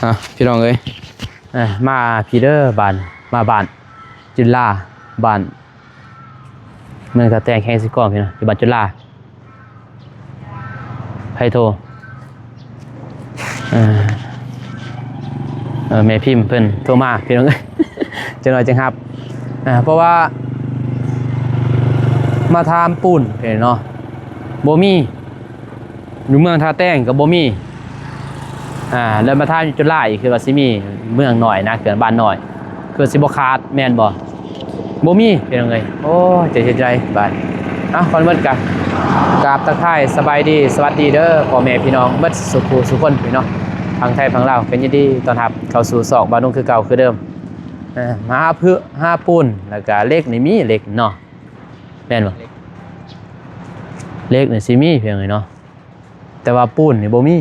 ອ່ະ ພີ່ນ້ອງເອີຍ ອ່ະ ມາພີ້ເດີ ບ້ານ ມາບ້ານຈຸລາ ບ້ານເມືອງທ່າແຕງ ແຂວງເຊກອງ ພີ່ນ້ອງ ຢູ່ບ້ານຈຸລາ ໃຜໂທ ເອີ ເອີ ແມ່ພິມເພິ່ນໂທມາ ພີ່ນ້ອງເອີຍ ຈັກໜ້ອຍຈຶ່ງຮັບ ອ່າ ເພາະວ່າມາຖາມປູນເນາະ ບໍ່ມີ ຢູ່ເມືອງທ່າແຕງກໍບໍ່ມີ ອ່າ ແລ້ວມາຖາມຢູ່ຈຸລາອີກ ຄືວ່າຊິມີເມືອງນ້ອຍນະ ເຂື່ອນບ້ານນ້ອຍ ຄືຊິບໍ່ຂາດແມ່ນບໍ່? ບໍ່ມີ ພີ່ນ້ອງເອີຍ ໂອ້ຍ ຈະເຮັດຈັ່ງໃດບາດນີ້. ເອົ້າ ກ່ອນເໝິດກະກາບທັກທາຍສະບາຍດີ ສະຫວັດດີເດີ ພໍ່ແມ່ພີ່ນ້ອງເໝິດສູ່ຜູ້ສູ່ຄົນ ພີ່ນ້ອງ ທັງໄທທັງລາວ ກໍຍິນດີຕ້ອນຮັບເຂົ້າສູ່ຊ່ອງບ່າວນຸ່ງຄືເກົ່າຄືເດີມ. ເອີ ມາຫາເພື່ອ ຫາປູນ ແລ້ວກະເຫຼັກນີ້ມີ ເຫຼັກເນາະ ແມ່ນບໍ່? ເຫຼັກນີ້ຊິມີ ພີ່ນ້ອງເອີຍເນາະ ແຕ່ວ່າປູນນີ້ບໍ່ມີ.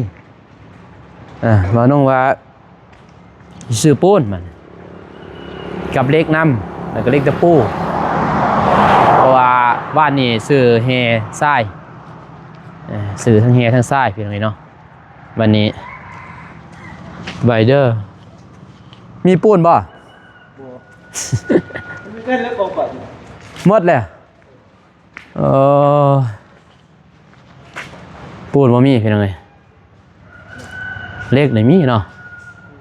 ອ່າ ບ່າວນຸ່ງວ່າຊື້ປູນມັນ ກັບເຫຼັກນຳ ແລ້ວກໍເຫຼັກຕະປູ ເພາະວ່າວານນີ້ຊື້ແຮ່ຊາຍ ເອີ ຊື້ທັງແຮ່ທັງຊາຍ ພີ່ນ້ອງເອີຍເນາະ. ບັດນີ້ ໄວເດີ ມີປູນບໍ່? ບໍ່ ມີເງິນແລ້ວບໍ່ບັດນີ້ ໝົດແລ້ວ. ເອີ ປູນບໍ່ມີ ພີ່ນ້ອງເອີຍ ເຫຼັກນີ້ມີເນາະ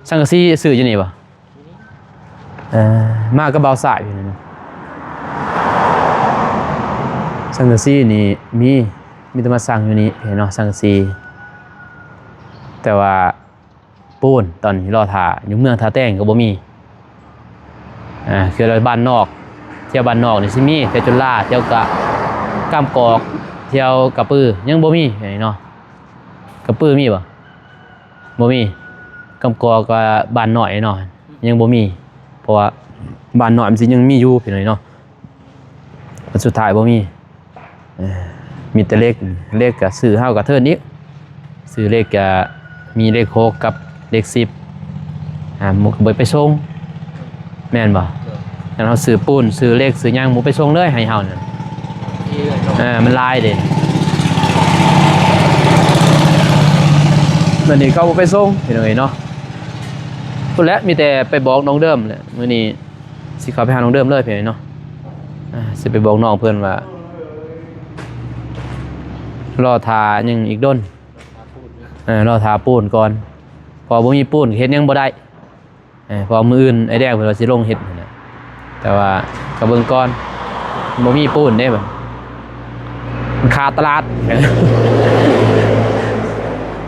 ສັງກະສີຊື້ຢູ່ນີ້ບໍ່? ເອີ ມາກັບບ່າວຊາຍຢູ່ນີ້ເນາະ ສັງກະສີນີ້ມີ ມີແຕ່ມາສັ່ງຢູ່ນີ້ເນາະ ສັງກະສີ ແຕ່ວ່າ ປູນຕອນນີ້ລໍຖ້າ ຢູ່ເມືອງທ່າແຕງກໍບໍ່ມີ ອ່າ ຄືວ່າບ້ານນອກ ແຖວບ້ານນອກນີ້ຊິມີ ແຖວຈຸລາ ແຖວກະ ກຳກອກ ແຖວກະປື ຍັງບໍ່ມີເນາະ. ກະປືມີບໍ່? ບໍ່ມີ. ກຳກອກກະບ້ານນ້ອຍເນາະ ຍັງບໍ່ມີ ເພາະວ່າບ້ານນ້ອຍມັນຊິຍັງມີຢູ່ ພີ່ນ້ອງເນາະ. ບັດສຸດທ້າຍບໍ່ມີ ເອີ ມີແຕ່ເຫຼັກ ເຫຼັກກະຊື້ ເຮົາກະເທີນອີກ ຊື້ເຫຼັກກະມີເຫຼັກຫົກກັບເຫຼັກສິບ ອ່າ ມັນກະບໍ່ໄປສົ່ງ ແມ່ນບໍ່? ໂດຍ ຄັນເຮົາຊື້ປູນ ຊື້ເຫຼັກ ຊື້ຫຍັງ ບໍ່ໄປສົ່ງເລີຍ ໃຫ້ເຮົານັ້ນ ເອີ ມັນຫຼາຍເດ້ ບັດນີ້ເຂົາບໍ່ໄປສົ່ງ ພີ່ນ້ອງເອີຍເນາະ. ພຸ້ນແຫຼະ ມີແຕ່ໄປບອກນ້ອງເດີມແຫຼະ ມື້ນີ້ ຊິເຂົ້າໄປຫານ້ອງເດີມເລີຍ ພີ່ນ້ອງເນາະ ອ່າ ຊິໄປບອກນ້ອງເພິ່ນວ່າ ລໍຖ້າຍັງອີກດົນ ເອີ ລໍຖ້າປູນກ່ອນ ເພາະບໍ່ມີປູນເຮັດຫຍັງບໍ່ໄດ້ ເອີ ເພາະມື້ອື່ນອ້າຍແດງເພິ່ນວ່າຊິລົງເຮັດຫັ້ນແຫຼະ ແຕ່ວ່າກໍເບິ່ງກ່ອນ ບໍ່ມີປູນເດ້ ມັນຂາດຕະຫຼາດ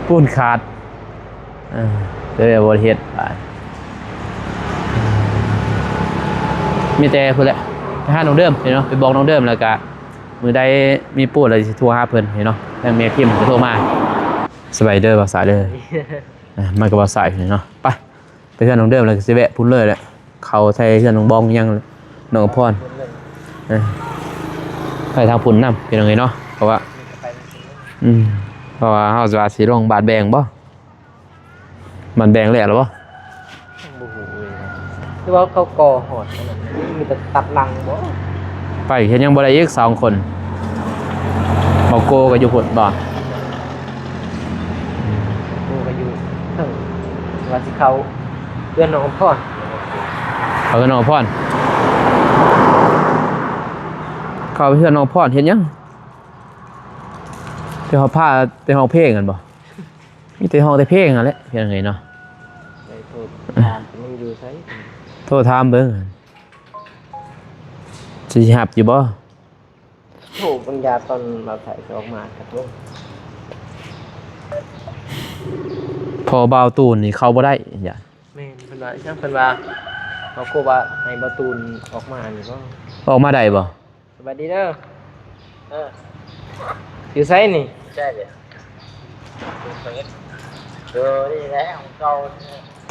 ປູນຂາດ. ເອີ ກໍເລີຍບໍ່ໄດ້ເຮັດ ບາດ ມີແຕ່ພຸ້ນແຫຼະ ໄປຫານ້ອງເດີມເນາະ ໄປບອກນ້ອງເດີມ ແລ້ວກະມື້ໃດມີປູນແລ້ວຊິໂທຫາເພິ່ນເນາະ ທາງແມ່ພິມຈະໂທມາ. ສະບາຍດີເດີ ບ່າວສາຍເດີ ອ່າ ມາກັບບ່າວສາຍເນາະ ໄປ ໄປເຮືອນນ້ອງເດີມ ແລ້ວກໍຊິແວະພຸ້ນເລີຍແຫຼະ ເຂົ້າໃສ່ເຮືອນນ້ອງບອງຫຍັງ ນ້ອງອຳພອນ ເອີ ໄປທາງພຸ້ນນຳ ພີ່ນ້ອງເອີຍເນາະ ເພາະວ່າ ອືມ ເພາະວ່າເຮົາຊິວ່າຊິລົງບາດແບງບໍ່? ມັນແບ່ງແລ້ວລະບໍ່? ຍັງບໍ່ຮູ້ເລີຍ ຫຼືວ່າເຂົາກໍ່ຮອດອັນນັ້ນ ມີແຕ່ຕັດຫຼັງບໍ່? ໄປເຮັດຫຍັງບໍ່ໄດ້ອີກສອງຄົນ ບໍ່ໂກກໍຢູ່ພຸ້ນບໍ່? ບໍ່ໂກກໍຢູ່ເທິງ ວ່າຊິເຂົ້າເຮືອນນ້ອງອຳພອນ ເຂົ້າເຮືອນນ້ອງອຳພອນ ເຂົ້າເຮືອນນ້ອງອຳພອນເຮັດຫຍັງ? ໄປຮອດພາ ໄປຮ້ອງເພງຫັ້ນບໍ່? ມີແຕ່ຮ້ອງແຕ່ເພງຫັ້ນແຫຼະ ເພງເລີຍເນາະ ໄປໂທຖາມມັນຢູ່ໃສ ໂທຖາມເບິ່ງ ຊິຮັບຢູ່ບໍ່? ໂທບັນຍາຕອນບ່າວໄທອອກມາກະໂທ ເພາະບ່າວຕູນນີ້ເຂົ້າບໍ່ໄດ້ ຢ້ານ ແມ່ນ ເພິ່ນວ່າອີຫຍັງ ເພິ່ນວ່າ ເຮົາໂຄວ່າໃຫ້ບ່າວຕູນອອກມານີ້ບໍ່? ອອກມາໄດ້ບໍ່? ສະບາຍດີເດີ ເອີ ຢູ່ໃສນີ້? ໃຊ່ເດ ເດີ ນີ້ແຫຼະຂອງເກົ່າ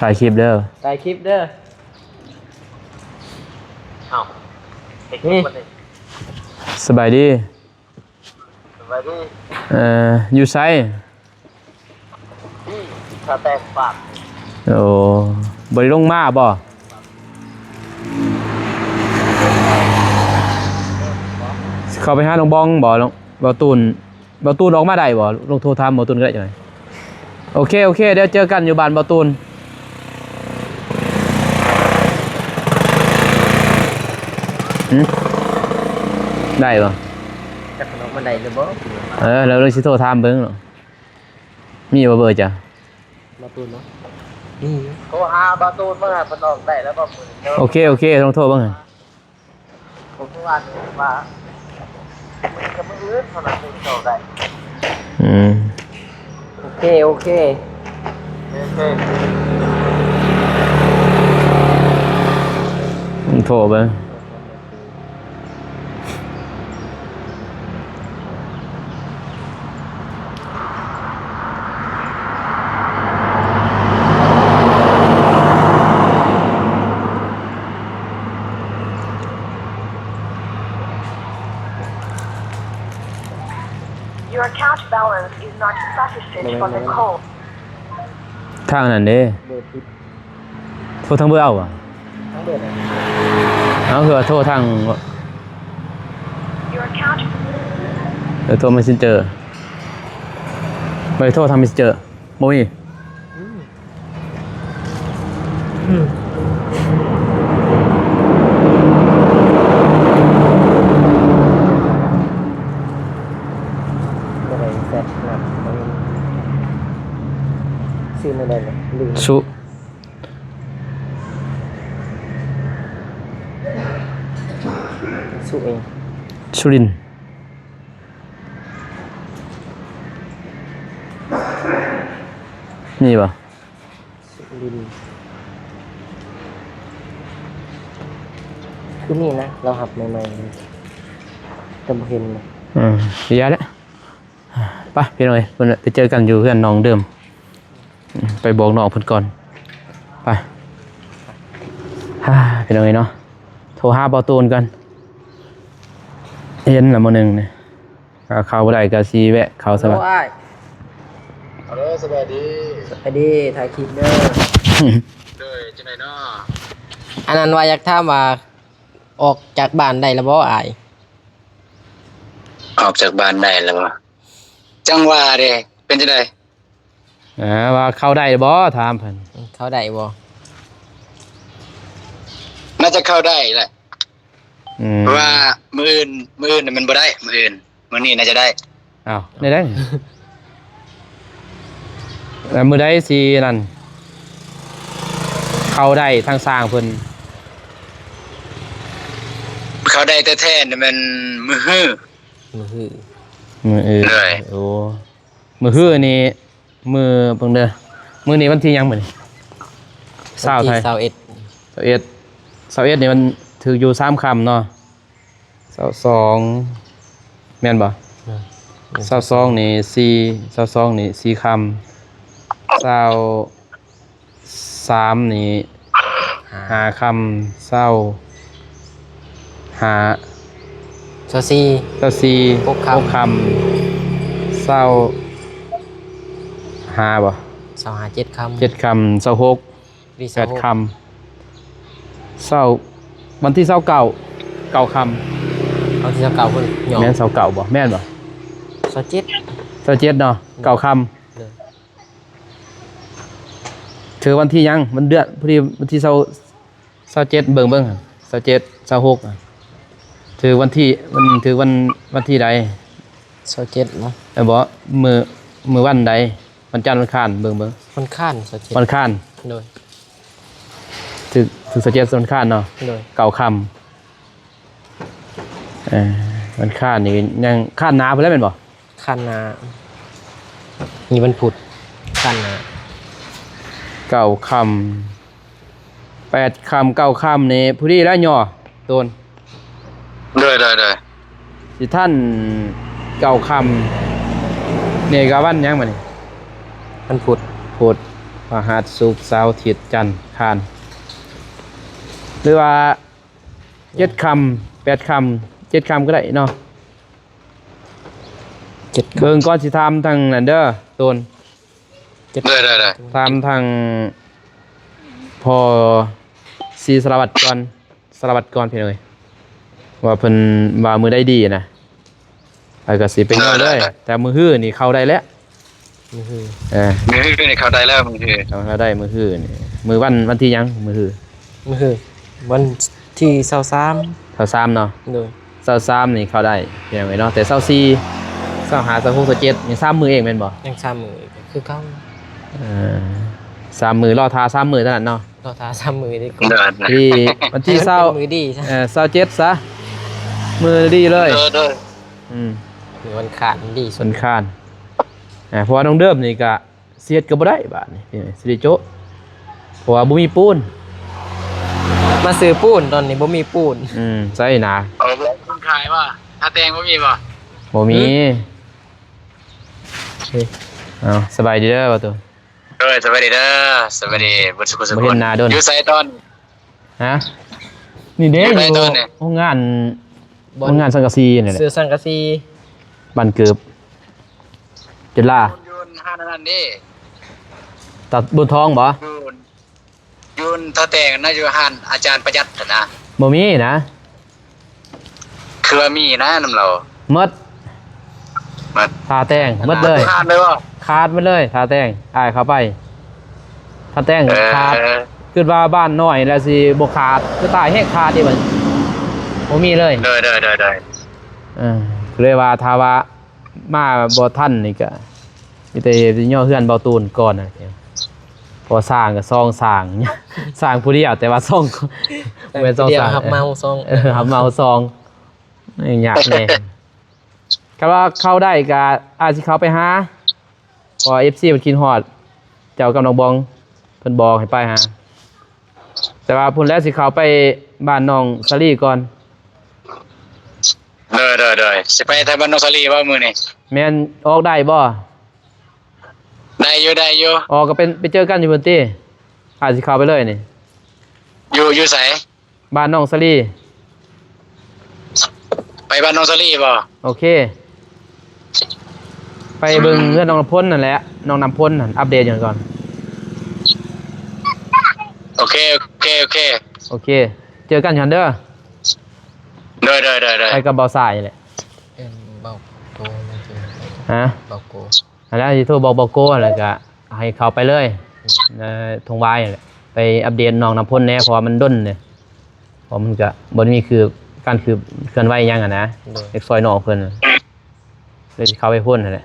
ຖ່າຍຄລິບເດີ ຖ່າຍຄລິບເດີ ເອົ້າ ນີ້ ສະບາຍດີ ສະບາຍດີ ເອີ ຢູ່ໃສ? ທີ່ທ່າແຕງປາກ ໂອ້ ບໍ່ໄດ້ລົງມາບໍ່? ເຂົ້າໄປຫານ້ອງບອງບໍ່? ບ່າວຕູນ ບ່າວຕູນອອກມາໄດ້ບໍ່? ລອງໂທຖາມບ່າວຕູນກໍໄດ້ ໂອເຄ ໂອເຄ ດຽວເຈີກັນຢູ່ບ້ານບ່າວຕູນ ໄດ້ບໍ່? ຈັກເນາະ ມັນໄດ້ຫຼືບໍ່? ເອີ ແລ້ວເລີຍຊິໂທຖາມເບິ່ງເນາະ. ມີບໍ່ເບີເຈົ້າ? ບໍ່ຕູນເນາະ ມີຢູ່. ໂທຫາບໍ່ຕູນເບິ່ງ ເພິ່ນອອກໄດ້ແລ້ວບໍ່ມື້ນີ້? ໂອເຄ ໂອເຄ ລອງໂທເບິ່ງ. ຜົມວ່າວ່າ ມື້ນີ້ກັບມື້ອື່ນເທົ່ານັ້ນເອງເຂົ້າໄດ້. ອືມ ໂອເຄ ໂອເຄ ໂອເຄ ໂທເບິ່ງ. Your account balance is not sufficient for the call. ທາງນັ້ນເດ້ ເບີຜິດ. ໂທທາງເບີເອົາຫວາ? ທາງເບີໃດ? ເອົາ ຄືວ່າໂທທາງ Your account ເອີ ໂທ Messenger ບໍ່ໄດ້ໂທທາງ Messenger ບໍ່ມີ. ອືມ ອືມ ບໍ່ໄດ້ແຊັດນະ ຊື່ແນວໃດລະ ລືມ. ສຸ ສຸເອງ ສຸລິນ ນີ້ບໍ່? ສຸລິນ ຄືນີ້ນະ ລາວຮັບໃໝ່ໆ ແຕ່ບໍ່ເຫັນນະ. ເອີ ຢ່າແຫຼະ. ໄປພີ່ນ້ອງເອີຍ ໄປເຈີກັນຢູ່ເຮືອນນ້ອງເດີມ. ໄປບອກນ້ອງເພິ່ນກ່ອນ ໄປ. ພີ່ນ້ອງເອີຍເນາະ ໂທຫາບ່າວໂຕນກ່ອນ. ເຫັນລະມື້ໜຶ່ງນີ້ ເຂົ້າບໍ່ໄດ້ກໍຊິແວະເຂົ້າຊະ. ໂອ້ ອ້າຍ ເອີ ສະບາຍດີ ສະບາຍດີ ຖ່າຍຄລິບເດີ. ໂດຍ ຈັ່ງໃດເນາະ? ອັນນັ້ນວ່າຢາກຖາມວ່າ ອອກຈາກບ້ານໄດ້ລະບໍ່ ອ້າຍ? ອອກຈາກບ້ານໄດ້ແລ້ວບໍ່? ຈັ່ງວ່າເດ້ ເປັນຈັ່ງໃດ? ເອີ ວ່າເຂົ້າໄດ້ບໍ່? ຖາມເພິ່ນ ເຂົ້າໄດ້ບໍ່? ໜ້າຈະເຂົ້າໄດ້ແຫຼະ. ອືມ ເພາະວ່າມື້ອື່ນ ມື້ອື່ນມັນບໍ່ໄດ້ ມື້ອື່ນ ມື້ນີ້ໜ້າຈະໄດ້. ອ້າວ ແນວໃດ? ແລ້ວມື້ໃດຊິນັ້ນ ເຂົ້າໄດ້ທາງຊ່າງເພິ່ນ? ເຂົ້າໄດ້ແທ້ໆ ນີ້ແມ່ນມື້ຮື ມື້ຮື ມື້ອື່ນ ໂດຍ ໂອ້ ມື້ຮືນີ້ ມື້ ເບິ່ງເດີ ມື້ນີ້ວັນທີຫຍັງມື້ນີ້? ຊາວໄທ ວັນທີຊາວເອັດ ຊາວເອັດ ຊາວເອັດນີ້ມັນຖືກຢູ່ສາມຄ່ຳເນາະ. ຊາວສອງ ແມ່ນບໍ່? ແມ່ນ ຊາວສອງນີ້ສີ່ ຊາວສອງນີ້ສີ່ຄ່ຳ ຊາວສາມນີ້ຫ້າ ຫ້າຄ່ຳ ຊາວຫ້າ ຊາວສີ່ ຊາວສີ່ ຫົກຄ່ຳ ຫົກຄ່ຳ ຊາວຫ້າບໍ່? ຊາວຫ້າ ເຈັດຄ່ຳ ເຈັດຄ່ຳ ຊາວຫົກ ແປດຄ່ຳ ຊາວ ວັນທີຊາວເກົ້າ ເກົ້າຄ່ຳ ວັນທີຊາວເກົ້າພຸ້ນ ແມ່ນຊາວເກົ້າບໍ່? ແມ່ນບໍ່? ຊາວເຈັດ ຊາວເຈັດເນາະ ເກົ້າຄ່ຳ ເດີ ຖືກວັນທີຫຍັງ? ມັນເດືອນ ພໍດີວັນທີຊາວ ຊາວເຈັດ ເບິ່ງ ເບິ່ງ ຊາວເຈັດ ຊາວຫົກ ຖືກວັນທີ ມັນຖືກວັນ ວັນທີໃດ? ຊາວເຈັດເນາະ ເອີ ບໍ່ ມື້ ມື້ວັນໃດ? ວັນຈັນ ວັນຄານ ເບິ່ງ ເບິ່ງ ວັນຄານ ຊາວເຈັດ ວັນຄານ ໂດຍ ຖືກ ຖືກຊາວເຈັດ ວັນຄານເນາະ ໂດຍ ເກົ້າຄ່ຳ ເອີ ວັນຄານນີ້ຍັງ ຄານໜ້າພຸ້ນແຫຼະແມ່ນບໍ່? ຄານໜ້າ ມີວັນພຸດ ຄານໜ້າ ເກົ້າຄ່ຳ ແປດຄ່ຳ ເກົ້າຄ່ຳນີ້ພໍດີແລ້ວຫຍໍ້ ໂຕນ ໂດຍ ໂດຍ ໂດຍ ຊິທັນເກົ້າຄ່ຳນີ້ກໍວັນຫຍັງບັດນີ້? ວັນພຸດ ພຸດ ພະຫັດ ສຸກ ເສົາ ອາທິດ ຈັນ ຄານ ຫຼືວ່າເຈັດຄ່ຳ ແປດຄ່ຳ ເຈັດຄ່ຳກໍໄດ້ເນາະ. ເຈັດ ເບິ່ງກ່ອນ ຊິຖາມທາງນັ້ນເດີ ໂຕນ ເຈັດ ໄດ້ ໄດ້ ໄດ້ ຖາມທາງພໍ່ສີສາລະວັດກ່ອນ ສາລະວັດກ່ອນ ພີ່ນ້ອງເອີຍ ວ່າເພິ່ນວ່າມື້ໃດດີນະ ແລ້ວກໍຊິໄປເລີຍ ໄດ້ ໄດ້ ແຕ່ມື້ຮືນີ້ເຂົ້າໄດ້ແລ້ວ ມື້ຮື ເອີ ມື້ຮືນີ້ເຂົ້າໄດ້ແລ້ວ ມື້ຮື ເຂົ້າໄດ້ມື້ຮືນີ້ ມື້ວັນ ວັນທີຫຍັງ? ມື້ຮື ມື້ຮື ວັນທີຊາວສາມ ຊາວສາມເນາະ? ໂດຍ ຊາວສາມນີ້ເຂົ້າໄດ້ພີ່ນ້ອງເອີຍເນາະ ແຕ່ຊາວສີ່ ຊາວຫ້າ ຊາວຫົກ ຊາວເຈັດ ຍັງສາມມື້ເອງແມ່ນບໍ່? ຍັງສາມມື້ອີກຄືເກົ່າ. ເອີ ສາມມື້ ລໍຖ້າສາມມື້ເທົ່ານັ້ນເນາະ. ລໍຖ້າສາມມື້ດີກວ່າ. ໂດຍ ທີ່ວັນທີຊາວ ມື້ດີຊະ ເອີ ຊາວເຈັດຊະ ມື້ດີເລີຍ. ໂດຍ ໂດຍ ອືມ ມື້ວັນຄານດີສຸດ ວັນຄານ. ອ່າ ເພາະວ່ານ້ອງເດີມນີ້ກະ ຊິເຮັດກໍບໍ່ໄດ້ບາດນີ້ ຊິໄດ້ໂຈະ ເພາະວ່າບໍ່ມີປູນ ມາຊື້ປູນ ຕອນນີ້ບໍ່ມີປູນ. ອືມ ໃສ່ໜາ ເອົາ ເອົາ ຂາຍບໍ່? ຖ້າແຕ່ງບໍ່ມີບໍ່? ບໍ່ມີ. ຫຶ? ເອົ້າ ສະບາຍດີເດີ ບ່າວຕູນ. ໂດຍ ສະບາຍດີເດີ ສະບາຍດີເບິດສຸຂູສຸຄົນ. ບໍ່ເຫັນໜ້າດົນ ຢູ່ໃສຕອນ? ຮະ? ນີ້ເດ້ ຢູ່ໃສຕອນນີ້? ໂຮງງານ ໂຮງງານສັງກະສີນີ້ແຫຼະ ຊື້ສັງກະສີ ບ້ານເກີບ ຈຸລາ. ຢູ່ຮ້ານອັນນັ້ນເດ້ ຕາດບົວທອງບໍ່? ຢູ່ ຢູ່ທ່າແຕງນະ ຢູ່ຮ້ານອາຈານປະຢັດຫັ້ນນະ. ບໍ່ມີນະ. ຄືວ່າມີນະນຳລາວ. ໝົດ ໝົດ ທ່າແຕງໝົດເລີຍ. ຂາດເລີຍບໍ່? ຂາດໝົດເລີຍ ທ່າແຕງ. ອ້າຍເຂົ້າໄປ ທ່າແຕງ ເອີ ຂາດ. ຄິດວ່າບ້ານນ້ອຍແລ້ວຊິບໍ່ຂາດ ຄືຕາຍແຮງຂາດອີກບັດນີ້ ບໍ່ມີເລີຍ. ໂດຍ ໂດຍ ໂດຍ ໂດຍ. ເອີ ເລີຍວ່າຖ້າວ່າ ມາບໍ່ທັນນີ້ກະມີແຕ່ຊິຍໍເຮືອນເບົາຕູນກ່ອນນະ ເພາະວ່າສ້າງກະສອງສ້າງ ສ້າງຜູ້ດຽວ ແຕ່ວ່າສອງ ແມ່ນສອງສ້າງ ຮັບເໝົາສອງ ເອີ ຮັບເໝົາສອງ ຍາກແດ່. ຄັນວ່າເຂົ້າໄດ້ກະອາດຊິເຂົ້າໄປຫາ ເພາະວ່າເອັຟຊີເພິ່ນຄິດຮອດເຈົ້າກັບນ້ອງບອງ ເພິ່ນບອກໃຫ້ໄປຫາ. ແຕ່ວ່າພຸ້ນແຫຼະ ຊິເຂົ້າໄປບ້ານນ້ອງສາລີກ່ອນ. ໂດຍ ໂດຍ ໂດຍ. ຊິໄປແຖວບ້ານນ້ອງສາລີບໍ່ມື້ນີ້? ແມ່ນ. ອອກໄດ້ບໍ່? ໄດ້ຢູ່ ໄດ້ຢູ່. ອອກກໍເປັນ ໄປເຈີກັນຢູ່ພຸ້ນຕິ? ອາດຊິເຂົ້າໄປເລີຍນີ້. ຢູ່ ຢູ່ໃສ? ບ້ານນ້ອງສາລີ. ໄປບ້ານນ້ອງສາລີບໍ່? ໂອເຄ ໄປເບິ່ງເຮືອນນ້ອງນ້ຳພົນນັ້ນແຫຼະ ນ້ອງນ້ຳພົນຫັ້ນ ອັບເດດຫຍັງກ່ອນ. ໂອເຄ ໂອເຄ ໂອເຄ ໂອເຄ ເຈີກັນຢູ່ຫັ້ນເດີ. ໂດຍ ໂດຍ ໂດຍ ໂດຍ. ໄປກັບເບົາຊາຍແຫຼະ. ເອີ້ນເບົາໂກ ຮະ? ເບົາໂກ. ຫັ້ນແຫຼະ ຊິໂທບອກເບົາໂກ ແລ້ວກະໃຫ້ເຂົ້າໄປເລີຍ ອືມ ເອີ ທົ່ງວາຍຫັ້ນແຫຼະ ໄປອັບເດດນ້ອງນ້ຳພົນແດ່ ເພາະວ່າມັນດົນເດ້ ເພາະມັນກະບໍ່ໄດ້ມີຄືບ ການຄືບເຄື່ອນໄຫວຫຍັງຫັ້ນນະ. ໂດຍ. ຢາກຊ່ອຍນ້ອງເພິ່ນ ເລີຍຊິເຂົ້າໄປພຸ້ນຫັ້ນແຫຼະ.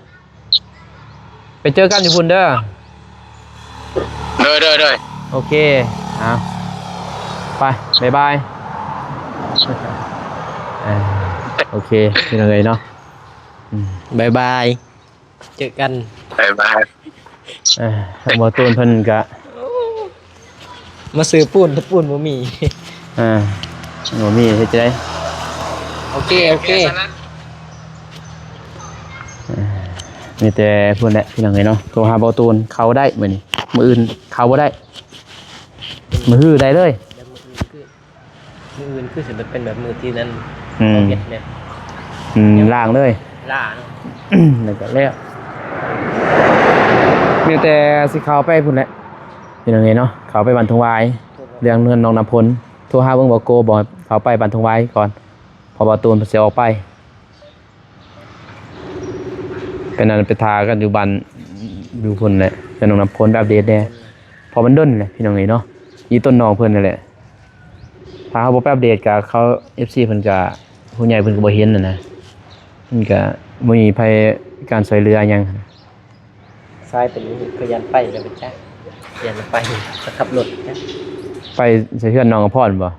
ໄປເຈີກັນຢູ່ພຸ້ນເດີ. ໂດຍ ໂດຍ ໂດຍ. ໂອເຄ ເອົາ ໄປ ບາຍບາຍ. ເອີ ໂອເຄ ພີ່ນ້ອງເອີຍເນາະ ອືມ ບາຍບາຍ. ເຈີກັນ ບາຍບາຍ. ເອີ ທາງບໍ່ຕູນເພິ່ນກະມາຊື້ປູນ ແຕ່ປູນບໍ່ມີ. ເອີ ບໍ່ມີເຮັດຈັ່ງໃດ? ໂອເຄ ໂອເຄ ເອີ ມີແຕ່ພຸ້ນແຫຼະ ພີ່ນ້ອງເອີຍເນາະ. ໂທຫາບໍ່ຕູນ ເຂົ້າໄດ້ມື້ນີ້ ມື້ອື່ນເຂົ້າບໍ່ໄດ້ ມື້ຮືໄດ້ເລີຍ. ແລ້ວມື້ອື່ນຄື ມື້ອື່ນຄືຊິເປັນແບບມື້ທີ່ນັ້ນ ອືມ ເຮົາເຮັດແບບ ອືມ ລ້າງເລີຍ ລ້າງ ແລ້ວກໍແລ້ວ. ມີແຕ່ຊິເຂົ້າໄປພຸ້ນແຫຼະ ພີ່ນ້ອງເອີຍເນາະ ເຂົ້າໄປບ້ານທົ່ງວາຍ ເລື່ອງເຮືອນນ້ອງນ້ຳພົນ. ໂທຫາເບິ່ງບໍ່ໂກ ບອກເຂົ້າໄປບ້ານທົ່ງວາຍກ່ອນ ເພາະວ່າຕູນເພິ່ນຊິອອກໄປ. ກໍນັ້ນໄປຖ້າກັນຢູ່ບ້ານ ຢູ່ພຸ້ນແຫຼະ ເຮືອນນ້ອງນ້ຳພົນ ໄປອັບເດດແດ່ ເພາະມັນດົນແຫຼະ ພີ່ນ້ອງເອີຍເນາະ. ອີຕົນນ້ອງເພິ່ນນັ້ນແຫຼະ ຖ້າເຮົາບໍ່ໄປອັບເດດກະເຂົາ ເອັຟຊີ ເພິ່ນກະ ຜູ້ໃຫຍ່ເພິ່ນກະບໍ່ເຫັນຫັ້ນນະ ມັນກະບໍ່ມີໃຜການຊ່ວຍເຫຼືອຫຍັງ. ຊາຍຕົວນີ້ຄືຢ້ານໄປແລ້ວໄປຈັກ ຢ້ານໄປ ຂັບລົດຈັກ ໄປໃສ່ເຮືອນນ້ອງອຳພອນບໍ່?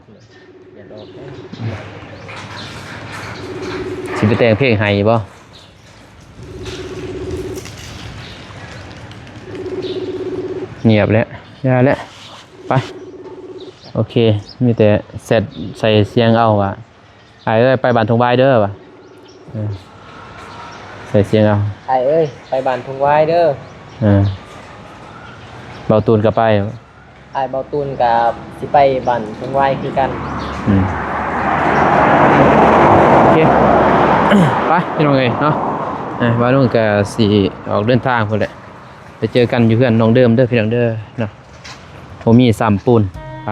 ຊິໄປແຕ່ງເພງໃຫ້ບໍ່? ງຽບແລ້ວ ຢ່າແລ້ວ ໄປ. ໂອເຄ ມີແຕ່ແຊັດໃສ່ສຽງເອົາວ່າ ອ້າຍເອີຍ ໄປບ້ານທົ່ງວາຍເດີວ່າ ເອີ ໃສ່ສຽງເອົາ ອ້າຍເອີຍ ໄປບ້ານທົ່ງວາຍເດີ ເອີ ເບົາຕູນກໍໄປ ອ້າຍເບົາຕູນກໍຊິໄປບ້ານທົ່ງວາຍຄືກັນ ອືມ ໂອເຄ ໄປ ພີ່ນ້ອງເອີຍເນາະ ເອີ ບ່າວນຸ່ງກໍຊິອອກເດີນທາງພຸ້ນແຫຼະ ໄປເຈີກັນຢູ່ເຮືອນນ້ອງເດີມເດີ ພີ່ນ້ອງເດີເນາະ ບໍ່ມີຊ້ຳປູນ ໄປ.